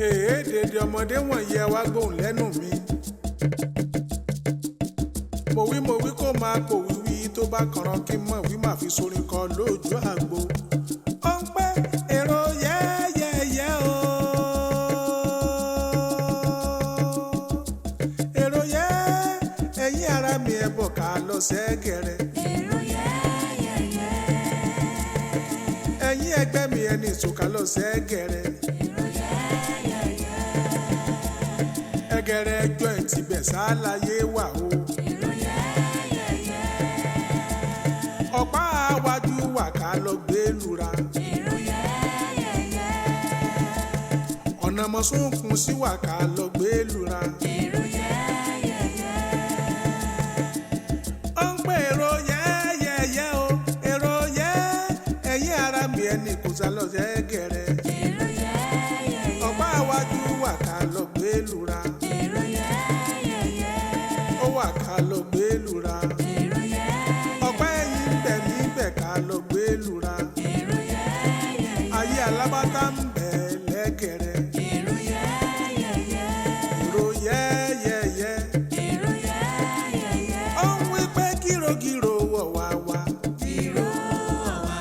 Èé dèdè ọmọdé wọ̀nyí, ẹ wá gbóhùn lẹ́nu mi. Mo wí, mo wí, kó máa pò wíwí tó bá kànràn kí n mọ̀ wí má fi sorin kọ lójú àgbo. Ó ń pẹ́ èrò yẹ́yẹ́yẹ́ o. Èrò yẹ́, ẹ̀yin ara mi, ẹ̀ bọ̀ ká lọ sẹ́gẹ̀rẹ̀. Èrò yẹ́yẹ́yẹ́. Ẹ̀yin ẹgbẹ́ mi, ẹni ìsòkà lọ sẹ́gẹ̀rẹ̀. Èrò yẹ́yẹ́yẹ́. Ẹgẹrẹ ẹjọ́ ẹ̀ tibẹ̀ sáláyé wà o. Èrò yẹ́yẹ́yẹ́. Ọ̀pá àwájú wà ká lọ gbé lura. Èrò yẹ́yẹ́yẹ́. Ọ̀nà mọ̀sùnkùn sí wà ká lọ gbé lura. Èrò yẹ́yẹ́yẹ́. Ó ń pè èrò yẹ́yẹ́yẹ́ o. Èrò yẹ́, ẹ̀yin ara mi, ẹni kò sá lọ sẹ́gẹ̀rẹ̀. Èrò yẹ́yẹ́yẹ́. Ọ̀pá àwájú wà ká lọ gbé lura. Èrò yẹ́yẹ́yẹ́. Ó wà ká lọ gbé lura. Èrò yẹ́yẹ́yẹ́. Ọ̀pá ẹ̀yìn ń bẹ níbẹ̀ ká lọ gbé lura. Èrò yẹ́yẹ́yẹ́. Ayé alábátá ń bẹ lẹ́gẹ̀rẹ̀. Èrò yẹ́yẹ́yẹ́. Èrò yẹ́yẹ́yẹ́. Èrò yẹ́yẹ́yẹ́. Ó ń wí pé kírokíro wọ̀ wá wá. Ìró ọ̀wàwà.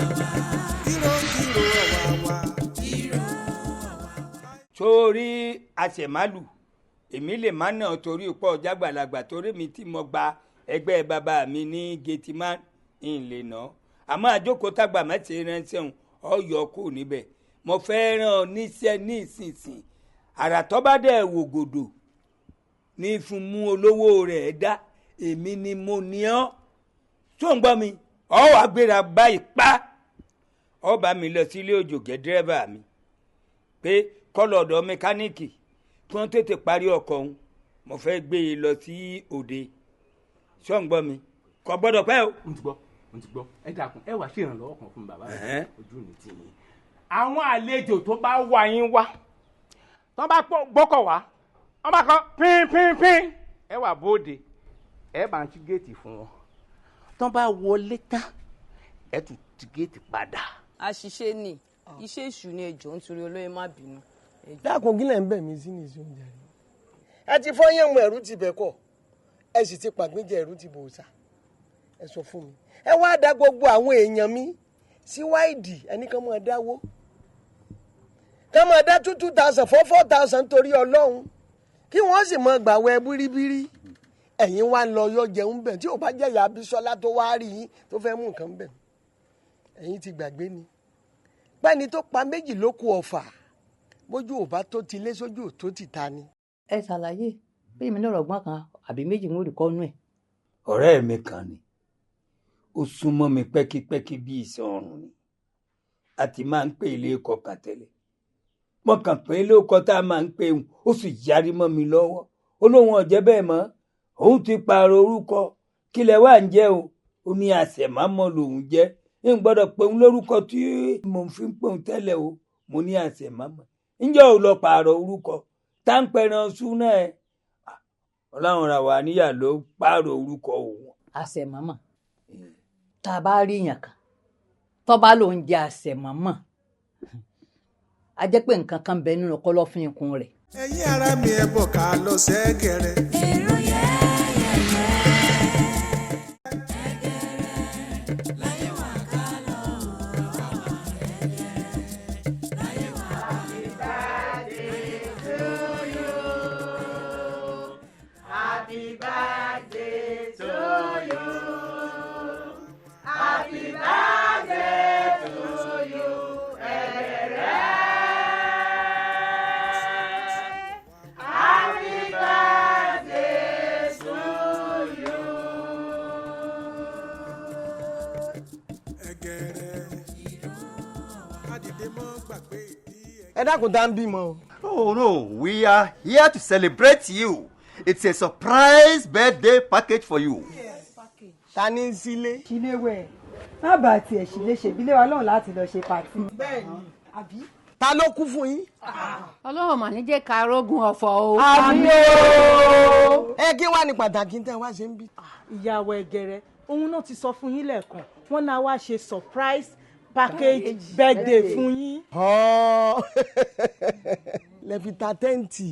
Kírokíro wọ̀ wá wá. Ìró ọ̀wàwà. Torí àṣẹmálù èmi lè má nà torí pọ̀ jágbàlagbà, torí mi tí mo gba ẹgbẹ́ bàbá mi ní gẹ̀tìmá ń lè nà, àmọ́ àjókòó tàgbà má ṣe ránṣẹ́ òun ọ̀yọ́ kù níbẹ̀. Mo fẹ́ ràn ọ́ níṣẹ́ ní ìsinsìn. Àrà tó bá dẹ̀ wò gòdò ní fún mú olówó rẹ̀ dá. Èmi ni mo ní ọ́ tó ń gbọ́ mi. Ọ wàá gbéra báyìí pa ọ bá mi lọ sílé òjògẹ́ dírẹ́bà mi pé kọ́lọ̀dọ̀ mẹkáníìkì kí wọ́n tètè parí ọkọ̀ òun. Mo fẹ́ gbé e lọ sí òde. Ṣó ń gbọ́ mi? Kò gbọ́dọ̀ pẹ́ o. N ti gbọ́, n ti gbọ́. Ẹ dákun, ẹ wá ṣe ìrànlọ́wọ́ kan fún mi, bàbá mi. Ẹ̀hẹ́n. Ojú mi tì yín. Àwọn àlejò tó bá wá yín wá, tó bá gbọ́kọ̀ wá, wọ́n bá kọ́ pín pín pín, ẹ wà bóde, ẹ bá ń ṣí géètì fún wọn. Tó bá wọlé tán, ẹ tún ti géètì padà. Àṣìṣe ni, iṣẹ́ èṣù ni. Ẹjọ́, nítorí olóyè, má bínú. Ẹjọ́. Dákun, kí lẹ̀ ń bẹ̀ mí sí ní ìsún oúnjẹ rẹ? Ẹ ti fọyín mu, ẹ̀rú ti bẹ̀ kọ̀, ẹ sì ti pàgbínjẹ, ẹ̀rú ti bò sà. Ẹ sọ fún mi, ẹ wá da gbogbo àwọn èèyàn mi sí wáìdì, ẹnì kan máa dáwó, ká máa dá two two thousand, four four thousand, torí Ọlọ́run, kí wọ́n sì máa gbàwẹ̀ bíríbírí. Ẹ̀yin wá ń lọ yọ jẹun bẹ̀. Tí ò bá jẹ́ ìyá Abísọ́lá tó wá rí yín tó fẹ́ mú nǹkan bẹ̀, ẹ̀yin ti gbàgbé ni pẹ́ni tó pa méjì ló kù ọ̀fà. Bójú ò bá tó ti lé sójú ò tó ti ta ni. Ẹ ṣàlàyé bí èmi lọ́rọ̀ gbọ́n kan àbí méjì ń rí kọ́nú ẹ̀. Ọ̀rẹ́ mi kan ni, ó súnmọ́ mi pẹ́kípẹ́kí bí iṣan ọrùn ni. A ti máa ń pè ilé kọkàn tẹ́lẹ̀, mo kàn pé lóko tá a máa ń pè òun, ó sì yarí mọ́ mi lọ́wọ́. Ó lóun ọ̀jẹ́ bẹ́ẹ̀ mọ́, òun ti pààrọ̀ orúkọ. Kílẹ̀ wà ń jẹ́ o? Ó ní àṣẹmámọ́ lòun jẹ́, ń gbọ́dọ̀ pé òun lórúkọ tí mò ń fi ń pè òun tẹ́lẹ̀ o. Mo ní àṣẹmámọ́, ǹjẹ́ ò lọ pààrọ̀ orúkọ tá ń pẹran súná ẹ̀? Ọlọ́run ra wà níyà ló pààrọ̀ orúkọ òun. Àṣẹmọ́mọ́, tá a bá rí èèyàn kan tó bá lòun jẹ àṣẹmọ́mọ́, a jẹ́ pé nǹkan kan bẹ nínú kọ̀lọ̀fín ikùn rẹ̀. Ẹ̀yin ara mi, ẹ bọ̀ ká lọ sẹ́gẹ̀rẹ̀. Èrò yẹ́yẹ́yẹ́. Ẹgẹrẹ láyé wà ká lọ ọ̀wàwà. Ẹgẹrẹ láyé wà ká lọ. Happy birthday to you. Happy birthday to you. Ẹgẹrẹ. Happy birthday to you. Ẹgẹrẹ adìde mọ́ gbàgbé ìdí. Ẹ dákun, tá ń bímọ o? Oh no, we are here to celebrate you. It's a surprise birthday package for you. Ta ní ń sílé? Síléwẹ̀ má bàa tiẹ̀ sílé, ṣèbílẹ̀ wa lọ́hùn láti lọ ṣe party. Bẹ́ẹ̀ni, àbí ta ló kú fún yín? Ọlọ́run mà ní jẹ́ ká rógun ọ̀fọ̀ o. Àmín o. Ẹ kí wàá ní pàtàkì tẹ́ wá ṣe ń bí? Ìyàwó ẹgẹrẹ, òun náà ti sọ fún yín lẹ́ẹ̀kan. Wọ́n náà wá ṣe surprise package birthday fún yín. Ọ́. Lẹ fi ta tẹ́ǹtì,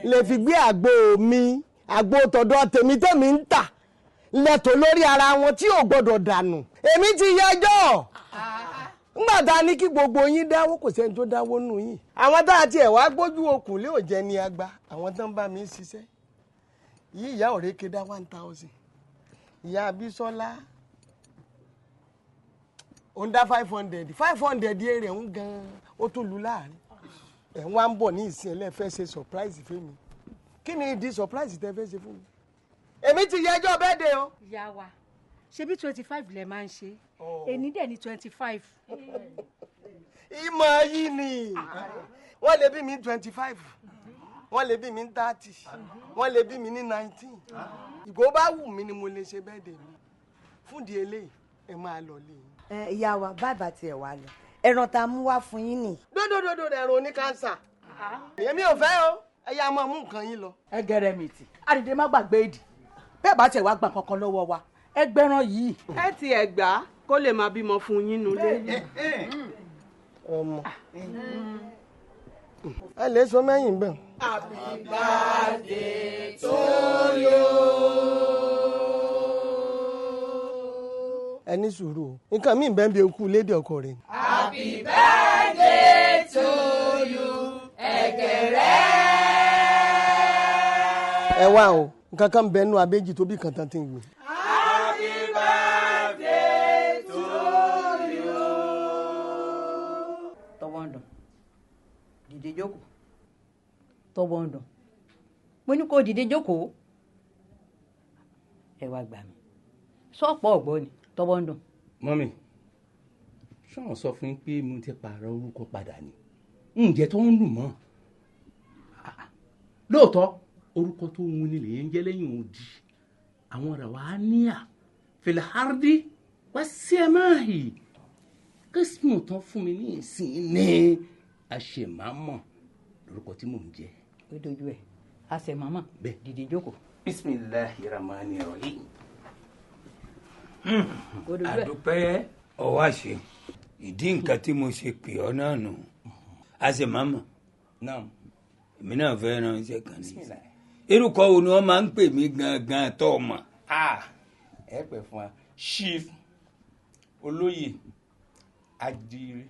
lẹ fi gbé àgbo mi, àgbo tọ̀dọ̀ tèmi tèmi ń tà lẹ́tọ̀ lórí ara wọn tí ò gbọ́dọ̀ dànù. Èmi ti yẹjọ́ ńgbà tá a ní kí gbogbo yín dáwó, kò sẹ́ni tó dáwó nù yín. Àwọn tá a tiẹ̀ wá gbójú okùn lé òjẹ́ ni agba àwọn tó ń bá mi ṣiṣẹ́ yìí. Ìyá òrékè dá 1000, ìyá Abísọ́lá òun dá 500, 500 èrè ń gan-an ó tún lu láàrin. Ẹ̀ ń wá ń bọ̀ ní ìsìn ẹlẹ́fẹ́ ṣe surprise fún mi. Kí ni ìdí surprise tẹ́ fẹ́ ṣe fún mi? Èmi ti yẹjọ́ bẹ́ẹ̀ dé o. Ìyá wa, ṣebí 25 lẹ máa ń ṣe, èní dẹ̀ ní 25. Ìmọ̀ yìí ni wọ́n lè bí mi 25, wọ́n lè bí mi 30, wọ́n lè bí mi ní 19. Ìgbó bá wù mí ni mo lè ṣe bẹ́ẹ̀ dé mi. Fúndì eléyìí ẹ máa lọ lé yín. Ẹ ìyá wa, bàbá tiẹ̀ wá lọ, ẹran tá a mú wá fún yín nì. Dódòdòdò rẹ̀ ẹ̀rọ ní kánsà, èmi ò fẹ́ o, ẹ yá máa mú nǹkan yín lọ. Ẹ gẹrẹ mi tì àdìdè má gbàgbé èdì bẹ́ẹ̀ bá tiẹ̀ wá gbà kankan lọ́wọ́ wa ẹgbẹ̀rún yìí. Ẹ ti ẹ̀ gbà á kó lè máa bímọ fún yín nulẹ̀. Ọmọ ẹ lè sọ mẹ́yìn bẹ́ẹ̀. Happy birthday to you. Ẹ ní sùúrù o, nǹkan mi bẹ́ẹ̀ bí okú lédè ọkọ rẹ̀. Happy birthday to you. Ẹ̀gẹ̀rẹ́. Ẹ wá o, nǹkan kan bẹ́ẹ̀ nú abéjì tó bí kan tán ti ń gbìn. Happy birthday to you. Tọwọ́ ń dùn, dìde jókòó. Tọwọ́ ń dùn, mo ní kó dìde jókòó. Ẹ wá gbà mí sọ́ọ̀pọ̀ ọ̀gbọ́n ni tọwọ́ ń dùn. Mọ́mì, ṣọ́n sọ fún yín pé mo ti pààrọ̀ orúkọ padà ni? Ǹjẹ́ tó ń lù mọ́ lóòótọ́ orúkọ tó ń ní lèyẹn ń jẹ́ lẹ́yìn odi àwọn ọ̀rọ̀ wa níyà fìlàhárdi wá sí ẹ máa hì kìsìmù tán fún mi ní ìsìn ní àṣemámọ̀ lórúkọ tí mò ń jẹ́. Ó dojú ẹ àṣemámọ̀ dìde jókòó. Bisimilahi rahmani rahim. Àdúpẹ́ ọwọ́ àṣẹ ìdí nǹkan tí mo ṣe pè ọ́ náà nù. Àṣemámọ̀ èmi náà fẹ́ ran iṣẹ́ kan ní. Irúkọ wo ni wọ́n máa ń pè mí gangan tó o mọ̀? Ẹ pẹ̀ fún wa, Chief Olóyè Adire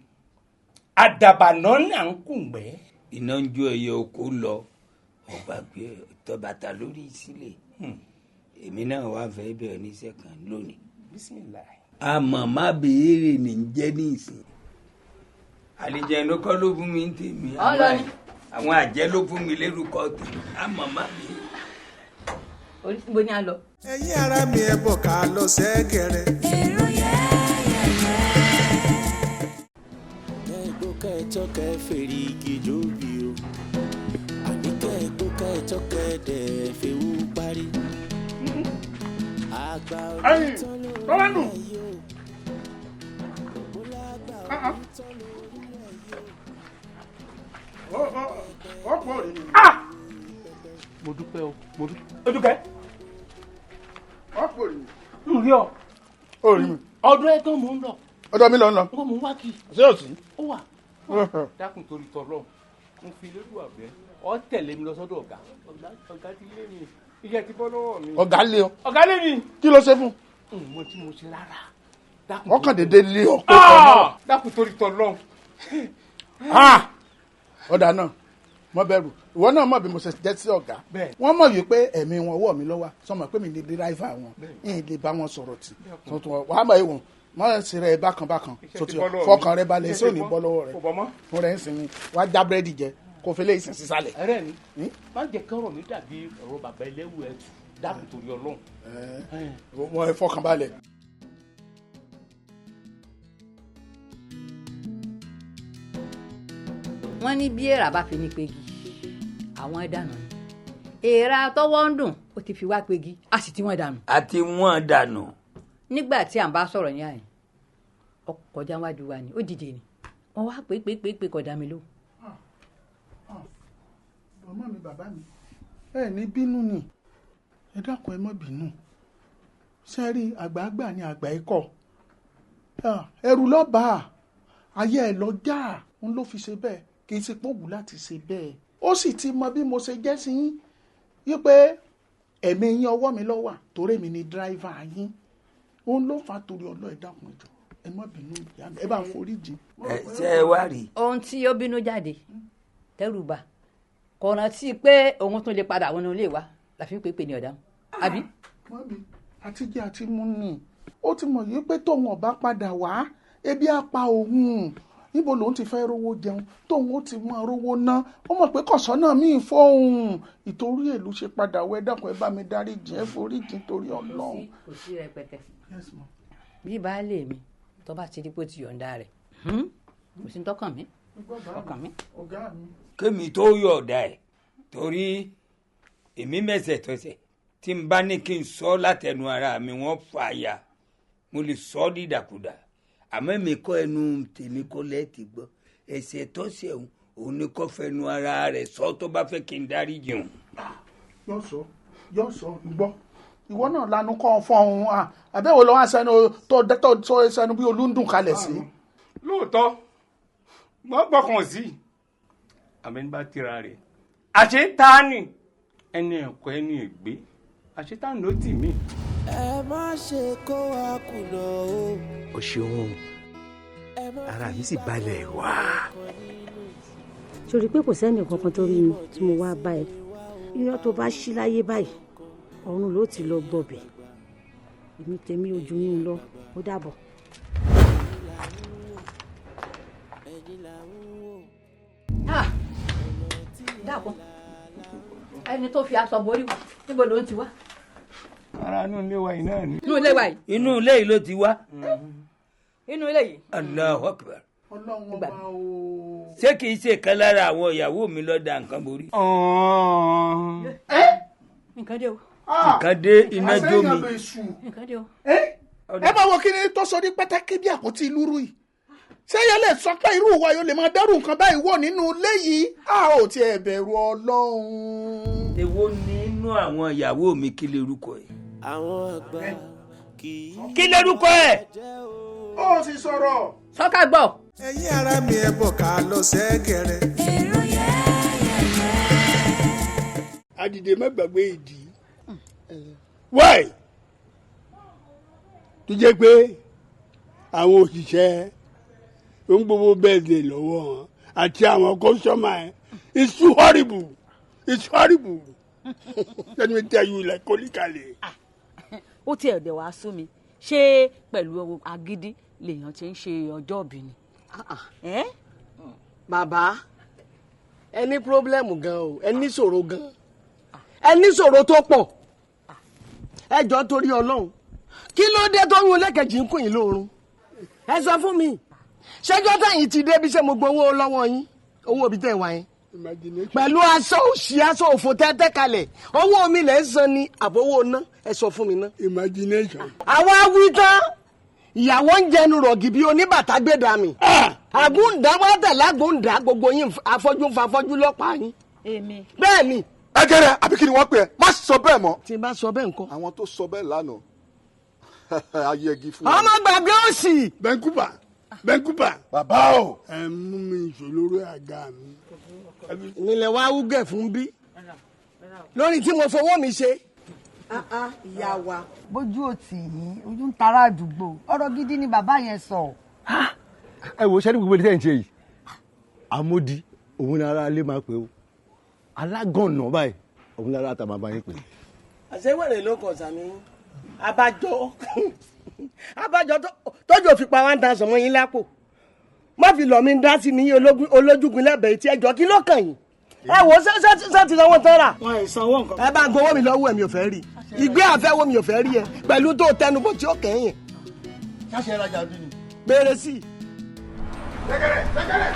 Àdàbà náà ní à ń kùngbẹ́. Iná ń jó ẹyẹ oko lọ, ọba gbé tọbàtà lórí sílẹ̀. Èmi náà wá fẹ́ bẹ̀rẹ̀ níṣẹ́ kan lónìí. Bismillah. Àmọ́ má béèrè ní jẹ́ ní ìsìn. Àlìjẹ̀nu kọ́ ló fún mi ń tèmi. Àwọn àjẹ́ ló fún mi lérúkọ tèmi. Àmọ́ má béèrè. Oríṣiríṣi ni a lọ. Ẹ̀yin ará mi, ẹ bọ̀ ká lọ sẹ́gẹ̀rẹ̀. Èrò yẹ́yẹ́yẹ́. Kẹ́ẹ̀gbó kẹ́ẹ̀tọ́ kẹ́ẹ̀ fèrè igi jóbi o, àní kẹ́ẹ̀gbó kẹ́ẹ̀tọ́ kẹ́ẹ̀dẹ̀ fẹ́wú parí. Àgbà onítọ́ lórí ayé o. Mo dúpẹ́ o, mo dúpẹ́. O dúpẹ́. Ọ̀pọ̀ rí mi. N rí ọ. Ó rí mi. Ọdún ẹ tán mò ń lọ. Ọ̀dọ̀ mi lọ ń lọ. Nǹkan mò ń wá kí. Ṣé o sí? Ó wà. Dákun torí tọlọ, mo fi lójú àbẹ. Ọ tẹ̀lé mi lọ sọ́dọ̀ ọ̀gá. Ọ̀gá ti lé mi. Iṣẹ́ ti bọ́ lọ́wọ́ mi. Ọ̀gá lé ọ. Ọ̀gá lé mi. Kí ló ṣe fún? N mọ tí mo ṣe rárá. Ọkàn dédé lé ọ pé kọ́ náà. Dákun torí tọlọ. Ọ̀dà náà, mo bẹ̀rù ìwọ náà mọ̀ bí mo ṣe jẹ́ sí ọ̀gá. Wọ́n mọ̀ wípé ẹ̀mí wọn ọwọ́ mi lọ́wọ́, sọmọ pé mi lè díráìfà wọn, yìí lè bá wọn sọ̀rọ̀ tì tuntun wàá mọ̀ ìwọ̀n mọ̀ sí rẹ̀ bákan bákan tuntun fọkàn rẹ balẹ̀ sí òní bọ́ lọ́wọ́ rẹ fún rẹ ń sinmi wàá já búrẹ́dì jẹ kó fi lé ìsìn sísàlẹ̀. Ẹrẹ mi má jẹ́ kọ́rọ̀ mi dàbí ọ̀rọ̀ bàbá ẹlẹ́wù ẹ̀ tù, dákun torí Ọlọ́run. Wọ́n fọkàn balẹ̀. Wọ́n ní bí èèrà bá fi ní pegi àwọn dànù ni èèrà tọwọ́ ń dùn ó ti fi wá pegi a sì ti wọ́n dànù. A ti wọ́n dànù. Nígbà tí à ń bá sọ̀rọ̀ ní àyè ọkọ̀ kọjá wájú wa ni ó dìde ni wọ́n wá pé pé pé pé kọjá mi ló. Ọmọ mi, bàbá mi, ẹ ní bínú ni, ẹ dákun ẹ má bínú. Sẹ́rí àgbààgbà ni àgbà ikọ̀ ẹrù lọ́ba ayé ẹ lọ já òun ló fi ṣe bẹ́ẹ̀, kì í ṣe pé ó wù láti ṣe bẹ́ẹ̀. Ó sì ti mọ bí mo ṣe jẹ́ sí yín wípé ẹ̀mí yín ọwọ́ mi ló wà, torí mi ni dráìvà yín. Òun ló fà á torí ọlọ́. Ẹ dákun, ẹ jọ̀ọ́, ẹ má bínú, ìyá mi, ẹ bá ń forí jìn. Ẹ ṣe é wá rí. Ohun tí ó bínú jáde tẹ́rù bà kò rántí pé òun tún lè padà wọnú ilé wa la fi ń pè é pè ní ọ̀dà àbí. Mọ́bí àtijọ́ àti mú ni ó ti mọ̀ yìí pé tóun ọ̀bá padà wá, ebi á pa òun. Níbo lòun ti fẹ́ rówó jẹun tóun ó ti mọ rówó ná? Ó mọ̀ pé kọ̀sọ́nà míì fóun, ìtorí èlú ṣe padà wẹ́. Dákun, ẹ bá mi dárí jìn, ẹ forí jìn torí Ọlọ́run. Kò sí rẹpẹtẹ bí baálé mi tó bá ti di pé ó ti yọ̀ǹda rẹ̀, kò sí tọkàn mi ọkàn mi. Kémi tó yọ̀ọ̀dà ẹ̀, torí èmi mẹ́sẹ̀ tọ́sẹ̀ tí n bá ní kí n sọ látẹnu ara mi, wọ́n fà ya, mo lè sọ ọ́ dídàkudà. Àmọ́ èmi kọ́, ẹnu tèmi kọ́ lẹ́ẹ̀tì gbọ́. Ẹsẹ̀ tọ́sẹ̀ òun, òun ni kò fẹnu ara rẹ̀ sọ tó bá fẹ́ kí n dárí jìn. Yóò sọ, yóò sọ. Gbọ́, ìwọ náà lanu kọ́ ọ fọ́hún àbẹ̀wò lọ́wọ́ sẹ́nu tó tó sẹ́nu bí olúndùn kalẹ̀ sí. Lóòótọ́ wọ́n gbọ́kàn sí àmì bá tira rẹ̀, àṣetáni ẹni ẹ̀kọ́ ẹni ègbé, àṣetáni ló tì mí. Ẹ má ṣe kó wa kùnà o. O ṣeun, ara mi sì balẹ̀ wá. Sórí pé kò sẹ́ni kankan tó rí mi tí mo wá bá ẹ. Iná tó bá ṣí láyé báyìí, ọ̀run ló ti lọ gbọ̀bẹ̀. Èmi tèmi ojú yín lọ, ó dàbọ̀. Ah, dákun, ẹni tó fi aṣọ borí níbo ló ń ti wá? Ara inú ilé wa yìí náà ni. Inú ilé wa yìí. Inú ilé yìí ló ti wá. Inú ilé yìí. Allahu Akbar. Ọlọ́run ọba o. Ṣé kìí ṣe kan lára àwọn ìyàwó mi ló da nǹkan borí? Nǹkan dé o. Nǹkan dé, iná jó mi. Nǹkan dé o. Ẹ máa wo kí ni tó sọ ní pátákì bí àpótí lúrú yìí. Ṣé yẹn lè sọ pé irú wa yóò lè máa dẹ́rù nǹkan báyìí wọ̀ nínú ilé yìí? A ò tiẹ̀ bẹ̀rù Ọlọ́run. Èwo nínú àwọn ìyàwó mi? Kí lorúkọ ẹ̀? Àwọn àgbà kì í. Kí lorúkọ ẹ̀? Ó sì sọ̀rọ̀. Sọ́kà gbọ́. Ẹ̀yin ará mi, ẹ bọ̀ ká lọ sẹ́gẹ̀rẹ̀. Èrò yẹ́yẹ́yẹ́. Adìde má gbàgbé ìdí why tó jẹ́ pé àwọn òṣìṣẹ́ tó ń gbowó birthday lọ́wọ́ wọn àti àwọn customer ẹ̀. It's too horrible, it's horrible, let me tell you, like kolikale. Ó tiẹ̀ dẹ̀ wá sú mi. Ṣé pẹ̀lú agídí lèèyàn ti ń ṣe ọjọ́ ìbí ni? Bàbá, ẹ ní problem gan o, ẹ ní ṣòro gan, ẹ ní ṣòro tó pọ̀. Ẹ jọ, torí Ọlọ́run, kí ló dé tó yún lẹ́kẹ̀jì ń kùn yín lóorun? Ẹ sọ fún mi, ṣẹjọ́ tẹ̀yìn ti dé bí? Ṣé mo gbowó lọ́wọ́ yín? Owó òbí tẹ̀ wá yín pẹ̀lú aṣọ òṣì, aṣọ òfò tẹ́tẹ́ kalẹ̀, owó mi lẹ̀ ń san ni àbówó ná? Ẹ sọ fún mi ná. Imagination. Àwa wí tán, ìyàwó ń jẹnu rọ̀gì bí oníbàtà gbẹ̀dà mi. Àgùndá wá tẹ̀lé àgùndá, gbogbo yín afọ́jú ń fa afọ́jú lọ́pàá yín. Èmi. Bẹ́ẹ̀ ni. Ẹ gẹrẹ, àbí kí ni wọ́n pè é? Má sọ bẹ́ẹ̀ mọ́. Tí n bá sọ bẹ́ẹ̀ ńkọ́. Àwọn tó sọ bẹ́ẹ̀ lánàá, ayẹgi fún wọn. Ọmọ gbàgbé òsì. Bẹ́ńkúbà, Bẹ́ńkúbà. Bàbá o. Ẹ mú mi ìṣó lórí àga mi. Nílẹ̀ wá wúgẹ̀ fún bí lórí tí mo fowó mi ṣe. Ìyá wa, bójú ò tì yín, ojú ń tara àdúgbò. Ọ̀rọ̀ gidi ni bàbá yẹn sọ. Ẹ wo, sẹ́ni gbogbo ẹni tẹ́ ń ṣe yìí, amódi òun ni ara ilé máa pè ó, alágànnà báyìí òun ni ara àtàmà bá yín pè. Àṣewèrè ló kàn sàmì abájọ, abájọ tọ́jú òfin pa 1,000 mọ́ yín lápò. Má fi lọ̀ mí dá sí ní olójúgun lẹ́bẹ̀ẹ́ tí ẹjọ́ kí ló kàn yín? Ẹ wò ó, ṣé ti sanwó tán rà? Wọn ì sanwó nǹkan. Ẹ bá ń gbowó mi lọ́wọ́ ẹ̀, mi ò fẹ́ rí ìgbé àfẹ́wọ́, mi ò fẹ́ rí ẹ pẹ̀lú tó tẹnubọ̀ tí ó kẹ́yìn. Ṣáṣẹ rajà bí ni. Béèrè sí i. Sẹ́kẹ̀rẹ̀, sẹ́kẹ̀rẹ̀,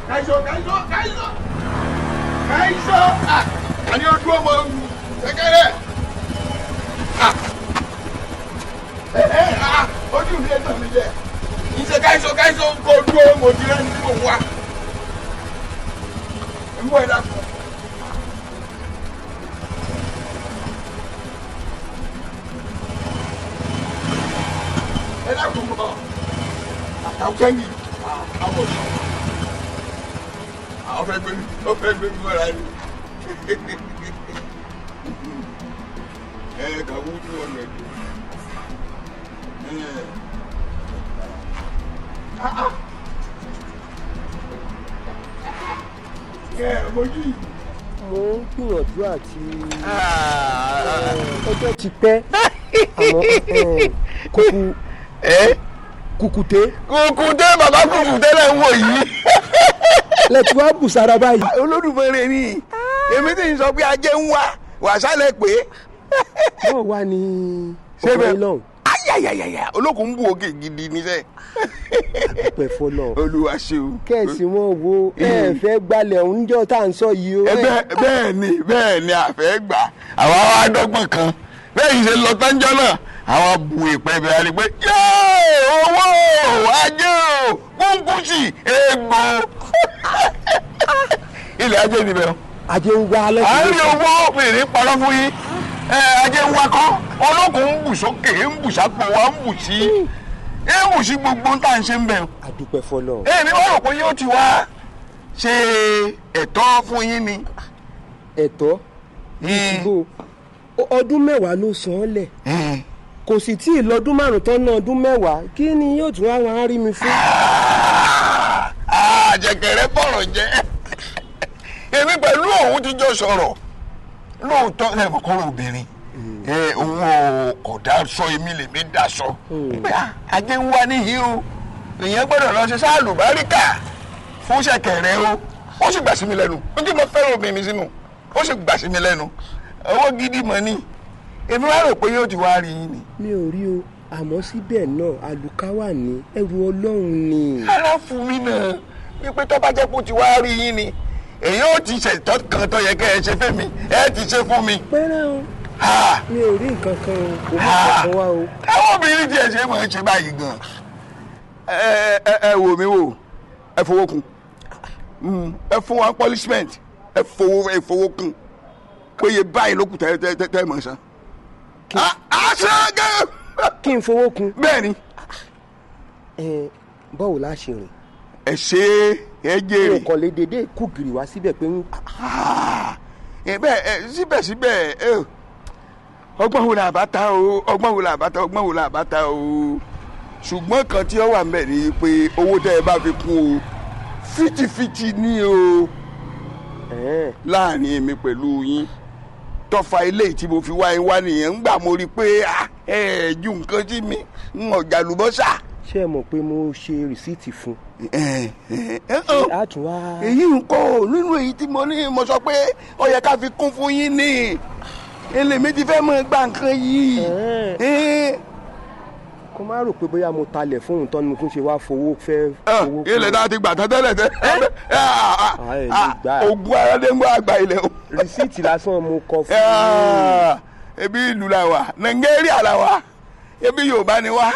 kaiso, kaiso, kaiso, kaiso, àní ojú ọmọ sẹ́kẹ̀rẹ̀, ojú mi lè tàn mí jẹ ìṣe. Kaiso, kaiso, kò dúró, mo ti rẹ́ni tí mò ń wá ń bọ̀, ẹ dákun. Ẹ dákun bọ̀, àtàwọn kẹ́yìn àwọn ọ̀sán. Àwọn fẹ́ gbé mi, ó fẹ́ gbé mi mọ́ra ni. Ẹ kà wú 200. Ẹ mojú yìí. Mo ń gbìyànjú àti ọjọ́ ti pẹ́, àmọ́ kúkú kùkùté. Kùkùté, bàbá kùkùté lẹ̀ ń wò yìí. Lẹ́tí wàá bù sára báyìí. Olódùmarè ni èmi tí ń sọ pé ajé ń wá wàsálẹ̀ pé. Bọ́ọ̀ wá ní ọkùnrin lọ́hùn. Ayayayaya, olókùn ń bù òkè gidi níṣẹ́. Àdúpẹ́ fọlọ́. Olúwa ṣeun. Kẹ̀sì wọn wo ẹ fẹ́ gbalẹ̀ oúnjẹ tá à ń sọ yìí o. Bẹ́ẹ̀ ni, bẹ́ẹ̀ ni, àfẹ́ gbà. Àwa wá dọ́gbọ̀n kan bẹ́ẹ̀ yìí ṣe lọ tánjọ́ náà, àwọn bu ìpẹ́ bẹ̀rẹ̀ ni pé yóò owó ajé o, kúnkúnsì egbò ilẹ̀ ajé níbẹ̀ o. Ajé ń wá lọ́sọ̀rọ̀. À ń rí owó mìíní parọ́ fún yín. Ajé ń wá kọ́, olókùn ń bù sókè, ń bù sápò wa, ń bù sí, ń bù sí gbogbo tá à ń ṣe ń bẹ̀. Àdúpẹ́ fọlọ́. Èmi wọ́n rò pé yóò ti wá ṣe ẹ̀tọ́ fún yín ni. Ẹ̀tọ́ ìdìbò ọdún 10 ló san án lẹ̀, kò sì tí ì lọ́dún 5 tán náà, ọdún 10 kí ni yóò tún wá wọn rí mi fún. Jẹ̀kẹ̀rẹ̀ bọ̀rọ̀ jẹ́, èmi pẹ̀lú òun ti jọ sọ̀rọ̀ lóòótọ́. Ẹ mọ̀ kọ́rọ̀ obìnrin, òun kò dá sọ, èmi lèmi dá sọ pé ajé ń wá níhìn o, ìyẹn gbọ́dọ̀ lọ ṣe sáàlù báríkà fún ṣẹ̀kẹ̀rẹ̀ o. Ó sì gbà sí mi lẹ́nu, ó ti mọ fẹ́ràn obìnrin mi sínú, ó sì gbà sí mi lẹ́nu. Owó gidi mọ̀ ni èmi wá rò pé yóò ti wá rí yín ni. Mi ò rí o, àmọ́ síbẹ̀ náà àlùkáwà ní ẹrù Ọlọ́run ni. Ara fún mi náà wípé tó bá jẹ́ pé ó ti wá rí yín ni, èyí ó ti ṣètọ́ kan tó yẹ kẹ́ ẹ ṣe fún mi, ẹ ti ṣe fún mi. Pẹ́rẹ́ o, mi ò rí nǹkan kan o, kò mú kankan wá o. Àwọn obìnrin tiẹ̀ ṣe máa ń ṣe báyìí gan. Ẹ ẹ wò mí wò, ẹ fowó kun, ẹ fún wa punishment, ẹ fowó kun péye báyìí ló kù tẹ tẹ tẹ mọ̀ sàn. Kí n fowó kun. Bẹ́ẹ̀ni. Ẹ báwo la ṣe rìn. Ẹ ṣe é jèrè. Mi ò kàn lè dédé kú gìrì wá síbẹ̀ pé ń. Bẹ́ẹ̀ síbẹ̀síbẹ̀, ọgbọ́n wo la bá ta o, ọgbọ́n wo la bá ta, ọgbọ́n wo la bá ta o. Ṣùgbọ́n kan tí ó wà ń bẹ̀ ni pé owó tẹ́ ẹ bá fi kún o, fìtìfìtì ni o láàrin èmi pẹ̀lú yín. Tọ́fà ilé tí mo fi wá yín wá nìyẹn. Ń gbà mo rí i pé ẹ ju nǹkan sí mi ń ọ̀jà lùbọ́sà. Ṣé ẹ mọ̀ pé mo ṣe rìsíìtì fún. Èyí ń kọ́ nínú èyí tí mo ní, mo sọ pé ó yẹ ká fi kún fún yín ní èlèmí ti fẹ́ mọ̀ gba nǹkan yìí. Kó má rò pé bóyá mo talẹ̀ fóun tán ni mo tún ṣe wá fowó fẹ́ fowó. Ilẹ̀ náà ti gbà tán tẹ́lẹ̀ tẹ́. Ogun aládé ń gbọ́ àgbà ilẹ̀ o. Rìsíìtì lásán mo kọ fún un. Ebi ìlú la wà, Nàìjíríà la wà, ebi Yorùbá ni wá.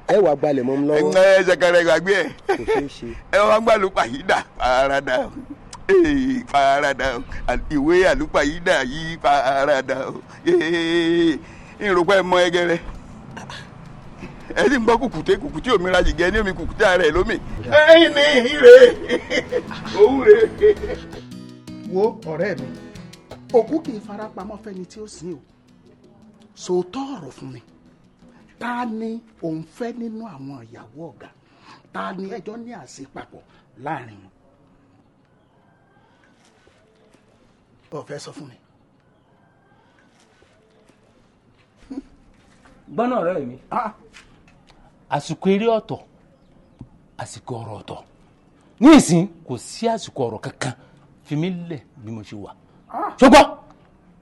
Ẹ wàá gbalẹ̀ mọ́ mi lọ́wọ́. Ẹ ṣẹ̀kẹ̀rẹ̀ gbàgbé ẹ. Kò ṣeé ṣe. Ẹ wá gbà lùpàyídà parada, parada, ìwé àlùpàyídà yìí parada, ìròpọ̀ ẹ mọ ẹgẹrẹ. Ẹ sì ń gbọ́ kùkùté, kùkùté òmìnira jìgẹ́ ní omi kùkùté ara ẹ̀ lómi. Ẹ̀yin ni ire òun rè. Wo ọ̀rẹ́ mi, òkú kì í farapamọ́ fẹ́ni tí ó sìn o. Sòótọ́ ọ̀rọ̀ fún mi, ta ni òun fẹ́ nínú àwọn ìyàwó ọ̀gá? Ta ni ẹjọ́ ní àṣepapọ̀ láàrin wọn? Ó fẹ́ sọ fún mi. Gbọ́nà ọ̀rẹ́ mi, àsìkò eré ọ̀tọ̀, àsìkò ọ̀rọ̀ ọ̀tọ̀. Ní ìsín kò sí àsìkò ọ̀rọ̀ kankan, fi mí lẹ̀ bí mo ṣe wà. Ṣùgbọ́n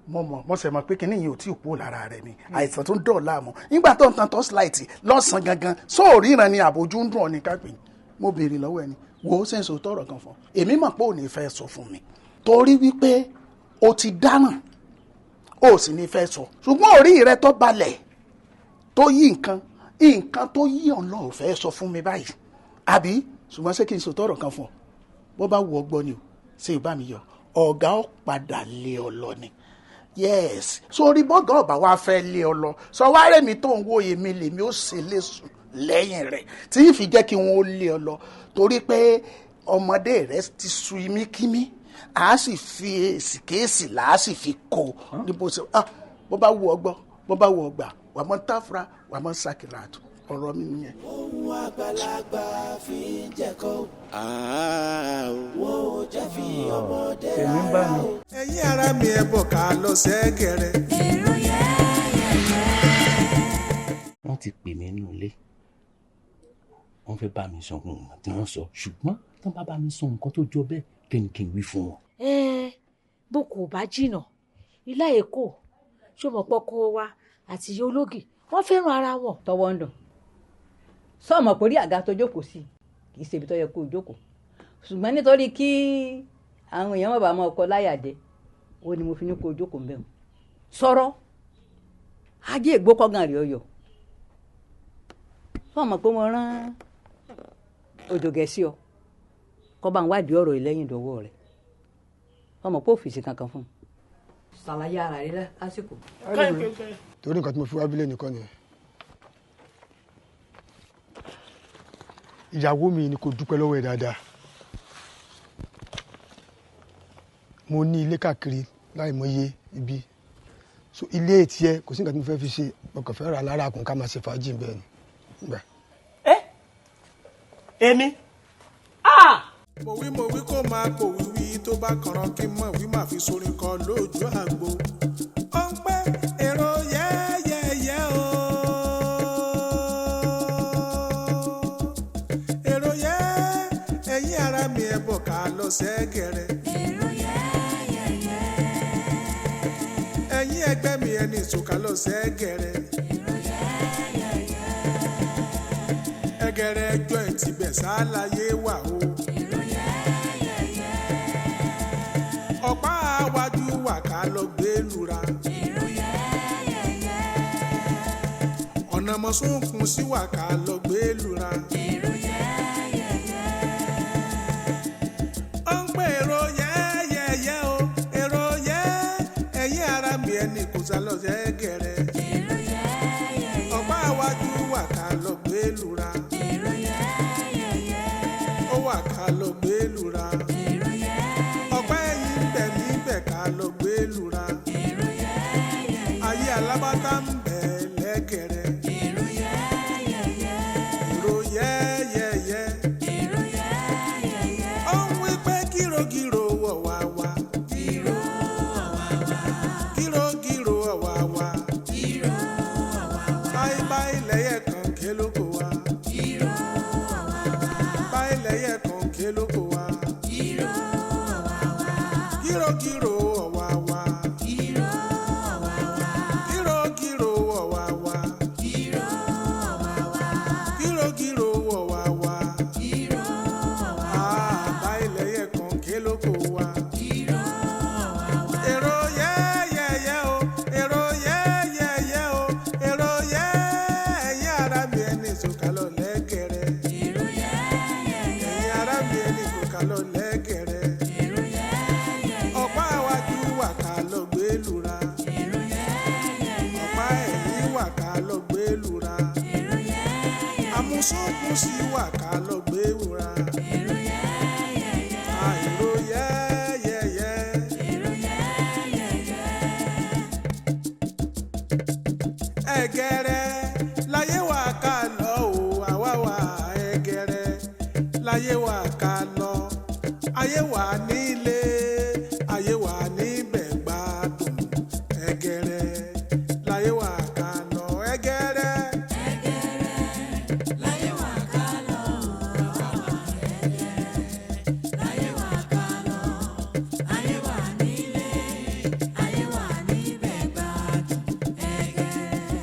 mo mọ̀, mo ṣe mọ̀ pé kinní yìí ò tí ì kú lára rẹ̀ ni àìsàn tó ń dọ̀ láàmú nígbà tó ń tan torchlight lọ́sàn-án gangan sóòrí ìran ni àbójú ń dùn ọ́ ní kápẹ́. Mo béèrè lọ́wọ́ ẹni wo ó ṣe ń sọ tọrọ kan fún ọ, èmi mọ̀ pé ò ní fẹ́ sọ fún mi torí wípé o ti dáràn, o sì ní fẹ́ sọ, ṣùgbọ́n orí rẹ tó balẹ̀ tó yí nǹkan nǹkan tó yí ọ̀nà ò fẹ́ sọ fún mi báyìí àbí? Ṣùgbọ́n ṣé kí n sọ tọrọ kan fún ọ? Bó bá wù ọ gbọ́ ni o, ṣé ìbá mi yọ ọ̀gá ó padà lé ọ lọ ni. Yes, sórí bọ́gà ọ̀bà wa fẹ́ lé ọ lọ, sọ wá rẹ̀mí tó ń wo èmi lèmi ó ṣe lè sùn lẹ́yìn rẹ̀ tí ì fi jẹ́ kí wọ́n ó lé ọ lọ, torí pé Ọmọdé rẹ ti su imí kímí, a sì fi èsì kéèsì là á sì fi kó ní bó ṣe bó bá wù ọ gbọ́, bó bá wù ọ gbà, wà á mọ táfra, wà á mọ sàkìlàtù. Ọ̀rọ̀ mi nìyẹn. Ohun àgbàlagbà fi ń jẹ̀kọ́. Wọ́n ò jẹ́ fi ọmọdé rárá o. Ẹ̀yin ará mi, ẹ bọ̀ ká lọ sẹ́gẹ̀rẹ̀. Èrò yẹ́yẹ́yẹ́. Wọ́n ti pè mí nínú ilé, wọ́n fẹ́ bá mi sọ nǹkan tí wọ́n sọ, ṣùgbọ́n tí wọ́n bá bá mi sọ nǹkan tó jọ bẹ́ẹ̀, kí ni kí n wí fún wọn? Ẹ bó kò bá jìnnà ilá Èkó, ṣó mọ̀ pọ́kọ wa àti ìyá ológì wọ́n fẹ́ràn ara wọn. Tọwọ́ ń dùn sọ́ọ̀mọ̀ pé orí àga tó jókòó sí kì í ṣe ibi tó yẹ kó o jókòó, ṣùgbọ́n nítorí kí àwọn èèyàn má bàa máa kọ láyà dé ó ní mo fi ní kó o jókòó ń bẹ̀ wọ́n sọ̀rọ̀ ajé ìgbókọ̀gàn rẹ̀ ọyọ̀. Sọ́ọ̀mọ̀ pé mo rán òjògẹ̀ sí ọ kọ́ bá ń wádìí ọ̀rọ̀ ìlẹ́yìn ìdọ̀wọ́ rẹ̀, sọ́ọ̀mọ̀ pé òfìsì kankan fún un. Ṣàlàyé ara rẹ lásìkò. Torí nǹkan tí mo fi wá bílẹ̀ nìkan nìyẹn. Ìyàwó mi ni kò dúpẹ́ lọ́wọ́ ẹ̀ dáadáa. Mo ní ilé káàkiri láìmọye ibi, so ilé etí ẹ kò sí nǹkan tí mo fẹ́ fi ṣe, mo kàn fẹ́ rà lára àkùn ká máa ṣe fàájì bẹ́ẹ̀ ni. Gbà. Èmi. Mo wí, mo wí, kó máa pò wíwí, tó bá kànràn kí n mọ̀ wí, máa fi sorin kọ lójú àgbo. Ó ń pẹ́ èrò yẹ́yẹ́yẹ́ o. Èrò yẹ́, ẹ̀yin ará mi, ẹ bọ̀ ká lọ sẹ́gẹ̀rẹ̀. Èrò yẹ́yẹ́yẹ́. Ẹ̀yin ẹgbẹ́ mi, ẹni ìsòkà lọ sẹ́gẹ̀rẹ̀. Èrò yẹ́yẹ́yẹ́. Ẹgẹrẹ joint ibẹ̀ sáláyé wà o. Èrò yẹ́yẹ́yẹ́. Ọ̀pá àwájú wà ká lọ gbé lura. Èrò yẹ́yẹ́yẹ́. Ọ̀nà mọ̀sùnkùn sí wà ká lọ gbé lura. Èrò yẹ́yẹ́yẹ́. Ó ń pè èrò yẹ́yẹ́yẹ́ o, èrò yẹ́, ẹ̀yin ará mi, ẹni kò sá lọ sẹ́gẹ̀rẹ̀. Èrò yẹ́yẹ́yẹ́. Ọ̀pá àwájú wà ká lọ gbé lura. Èrò yẹ́yẹ́yẹ́. Ó wà ká lọ gbé lura. Èrò yẹ́yẹ́yẹ́. Ọ̀pá ẹ̀yìn ń bẹ níbẹ̀ ká lọ gbé lura. Èrò yẹ́yẹ́yẹ́. Ayé alábátá ń bẹ lẹ́gẹ̀rẹ̀. Èrò yẹ́yẹ́yẹ́. Èrò yẹ́yẹ́yẹ́. Èrò yẹ́yẹ́yẹ́. Ó ń wí pé kírogíro wọ̀ wá wá. Kíró ọ̀wàwà. Kírogíro ọ̀wà wá. Kíró ọ̀wàwà. Báyìí báyìí lẹ́yẹ̀ kan ké lóko wa. Kíró ọ̀wàwà. Báyìí lẹ́yẹ̀ kan ké lóko wa. Kíró ọ̀wàwà. Kírogíro ọ̀wà wá. Kíró ọ̀wàwà. Kírogíro ọ̀wà wá. Kíró ọ̀wàwà. Kírogíro ọ̀wà wá. Kíró ọ̀wàwà. Báyìí lẹ́yẹ̀ kan ké lóko wa. Kíró ọ̀wàwà. Èrò yẹ́yẹ́yẹ́ o, èrò yẹ́yẹ́yẹ́ o, èrò yẹ́, ẹ̀yin ará mi, ẹni ìsòkà lọ lẹ́gẹ̀rẹ́. Èrò yẹ́yẹ́yẹ́. Ẹ̀yin ará mi, ẹni ìsòkà lọ lẹ́gẹ̀rẹ́. Èrò yẹ́yẹ́yẹ́. Ọ̀pá àwájú wà ká lọ gbé lura. Èrò yẹ́yẹ́yẹ́. Ọ̀pá ẹ̀yìn wà ká lọ gbé lura. Èrò yẹ́yẹ́yẹ́. Àmúsùnkùn sí wà ká lọ gbé wura. Èrò yẹ́yẹ́yẹ́. Àìrò yẹ́yẹ́yẹ́. Èrò yẹ́yẹ́yẹ́. Ẹgẹrẹ láyé wà ká lọ o, àwa wà ẹgẹrẹ láyé wà ká lọ, ayé wà nílé, ayé wà níbẹ̀ gbádùn. Ẹgẹrẹ láyé wà ká lọ, ẹgẹrẹ. Ẹgẹrẹ láyé wà ká lọ, àwa wà ẹgẹrẹ láyé wà ká lọ, ayé wà nílé, ayé wà níbẹ̀ gbádùn. Ẹgẹrẹ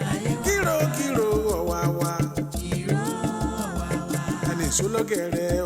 láyé wà. Kírokíro ọ̀wà wà. Kíró ọ̀wàwà. Ẹni ìṣólọ́gẹ̀rẹ̀.